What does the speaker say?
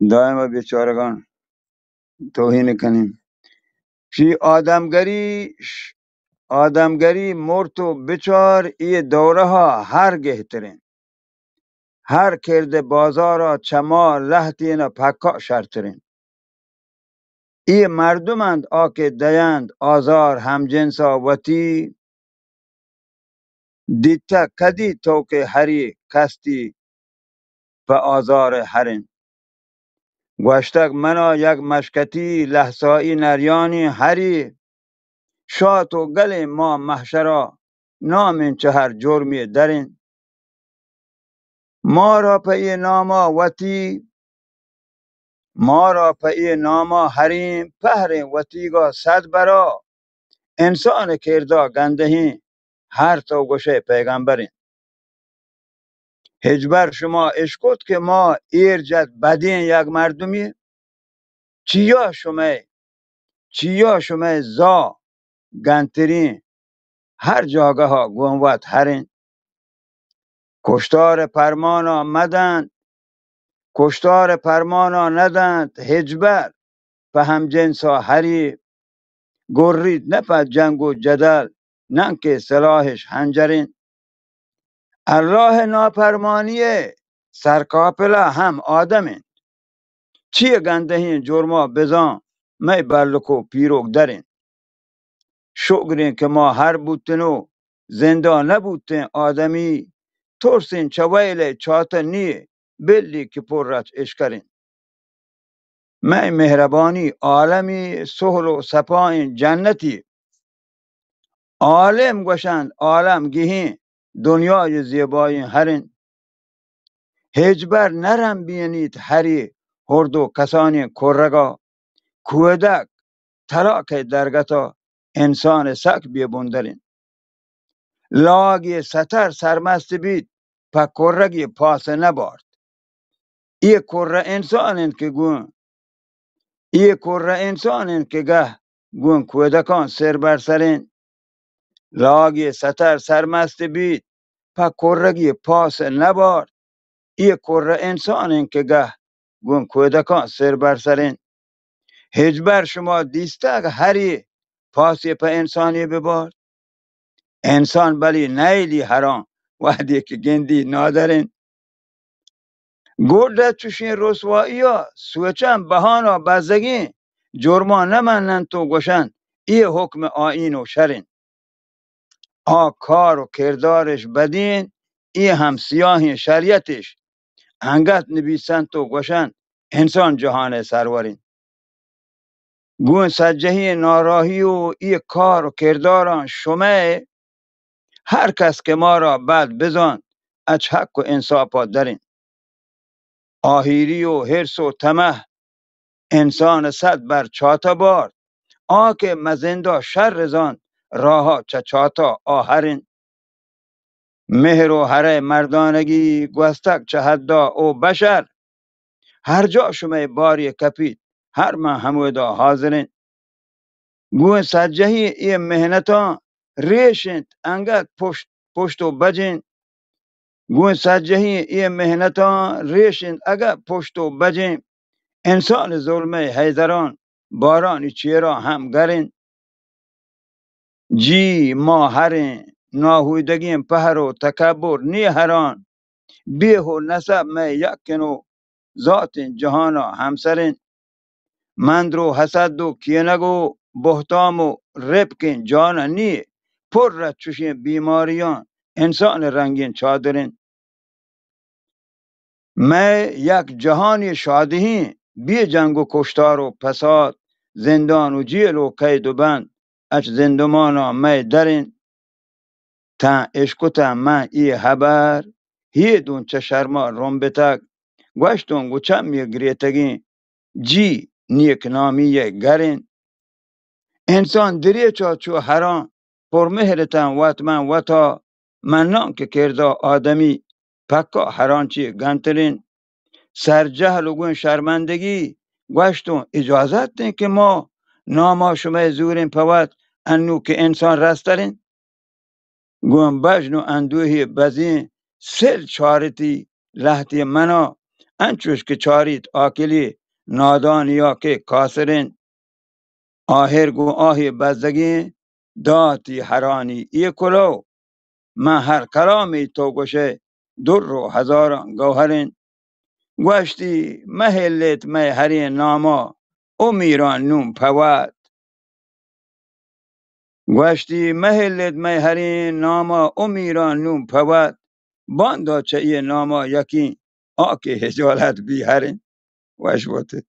دائم بیچارگان توہین کنیں۔ شی آدمگری، آدمگری مرت و بچار، اے دورہا ہر گہترین۔ ہر کرد بازارا چہ ما لہتین پکا شرترین۔ اے مردم انت آ کہ دینت آزار ہمجنسا وتی۔ دیتہ کدی تو کہ ہری کستی پہ آزار ہرین۔ گوشتگ منا یک مشکتی لہسائی نریانی ہری۔ شات و گلیں ما محشرا نامین چہ ہر جرمی درین۔ مارا پہ اے ناما وتی، مارا پہ اے ناما ہریں پہریں وتیگا صد برا۔ انسان کردا گندہیں ہر تو گوشئے پیغمبریں۔ ہچبر شما اشکت کہ ما ایر جت بدیں یک مردمی؟ چیا شمئے، چیا شمئے زا گنتریں ہر جاگہا گون وت ہریں۔ کشتار پرمانا مدنت، کشتار پرمانا ندنت، ہچبر پہ ہمجنسا ہری۔ گریت نہ پہ جنگ و جدل، ننکہ سلاحش ہنجریں۔ اللہ نافرمانی سرکاپلا ہم آدمیں۔ چی گندہیں جرما بزاں مئے بلک و پیروک دریں۔ شگریں کہ ما ہر بوتن و زندا نبوتیں آدمی، ترسیں چہ ویل چاتہ نیے، بلی کہ پر رچ اشکریں۔ مئے مہربانی عالمی سہل و سپائیں جنتی۔ عالم گوشنت عالم گہیں دنیای زیبائیں ہریں۔ ہچبر نرم بینیت ہری ہرد و کسانیں کرگا۔ کودک طلاق درگتا انسان سک بے بندریں۔ لاگے ستر سرمست بیت، پہ کرگے پاس نبارت۔ اے کرہ انسان انت کہ گون، اے کرہ انسان انت کہ گہ گون کودکان سر بر سریں۔ لاگے ستر سرمست بیت، پہ کرگے پاس نبارت۔ اے کرہ انسان انت کہ گہ گون کودکان سر بر سریں۔ ہچبر شما دیستگ ہری پاسے پہ انسانے ببارت؟ انسان بلی نئیلی ہران وہدے کہ گندی نادریں۔ گڈ چوشیں رسوائیا سوچاں بہانا بزگیں، جرما نمننت و گوشنت اے حکم آئین و شریں۔ آ کار و کردارش بدیں، اے ہم سیاہیں شریعتش۔ انگت نبیسنت و گوشنت انسان جہان سروریں۔ گون سجہیں ناراہی و اے کار و کرداراں شمئے۔ ہر کس کہ مارا بد بزانت، اچ حق و انصافا دریں۔ آہیری و حرص و طمع انسان صد بر چاتا بارت۔ آ کہ مزندا شر زانت، راہا چہ چاتا آ ہریں۔ مہر و ہرئے مردانگی گوستگ چہ حدا او بشر۔ ہر جا شمئے بارے کپیت، ہر من ہمودا حاضریں۔ گون سجہیں اے محنتاں ریش انت، انگت پشت، پشت و بجیں۔ گون سجہیں اے محنتاں ریش انت، اگہ پشت و بجیں۔ انسان ظلمئے حیدران، بارانی چیرا ہم گریں۔ جی ما ہریں، ناہودگیں پہر و تکبر نی ہران، بیہ و نسب مئے یکن و ذاتیں جہانا ہمسریں۔ مندر و حسد و کینگ و بہتام و رپکیں جانا نی، پر چوشیں بیماریاں انسان رنگیں چادریں۔ مئے یک جہانی شادہیں، بے جنگ و کشتار و فساد، زندان و جیل و قید و بند، اچ زندمانا مئے دریں۔ تاں اشکتاں من اے ہبر، ہیدون چہ شرما رمبتگ، گوشتون گو چمی گریتگیں، جی نیک نامی گریں۔ انسان دریچا چو ہران، پر مہرتاں وت من وتا، من نام کہ کردا آدمی، پکا ہرانچی گنترین۔ سرجہل و گون شرمندگی، گوشتون اجازت دیں کہ ما ناما شمئے زوریں پہ وت، انو کہ انسان رسترین۔ گون بژن و اندوہی بزیں سل چارتی، لہتے منا، انچوش کہ چاریت عاقلے نادانیا کہ کاسر انت۔ آہر گوں آہے بزگیں داتی ہرانی اے کلو، من ہر کلامے تو گوشئے در و ہزاراں گوہر انت۔ گوشتی، مہ ہلیت مئے ہریں ناما، امیراں نوں پہ وت۔ گوشتی، مہ ہلیت مئے ہریں ناما، امیراں نوں پہ وت۔ باندا چہ اے ناما یکیں، آ کہ ہجالت بی ہر انت۔ وش بوتیت۔